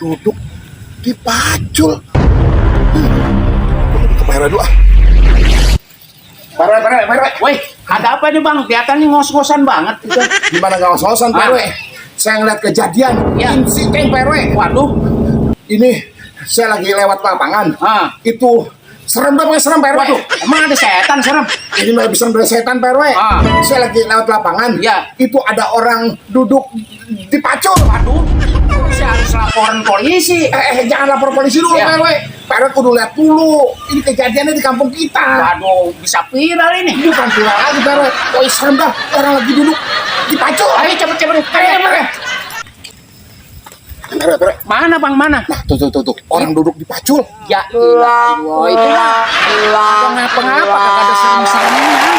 duduk di pacul. Ke Pak RW dulu ah. Pak RW. Woi, ada apa nih bang? Kelihatannya ngos-ngosan banget. Gimana gak ngos-ngosan Pak RW? Saya ngeliat kejadian Ya. insiden Pak RW. Waduh. Ini saya lagi lewat lapangan. Itu serem banget Pak RW. Waduh, emang ada setan serem? Ini malah bisa dari setan Pak RW. Saya lagi lewat lapangan. Ya. Itu ada orang duduk di pacul. Waduh, saya harus laporan polisi. Jangan lapor polisi dulu Ya. Pak RW. Pak RW kudu lihat dulu. Ini kejadiannya di kampung kita. Waduh, bisa viral ini. Bukan viral lagi Pak RW. Oh serem dah. Orang lagi duduk di pacul. Ayo cepet. Pak RW. Mana bang, mana? Nah, tuh. Orang duduk di pacul. Ya ilah, itu mah. Ada ngapa-ngapa, kagak ada serem-seremnya.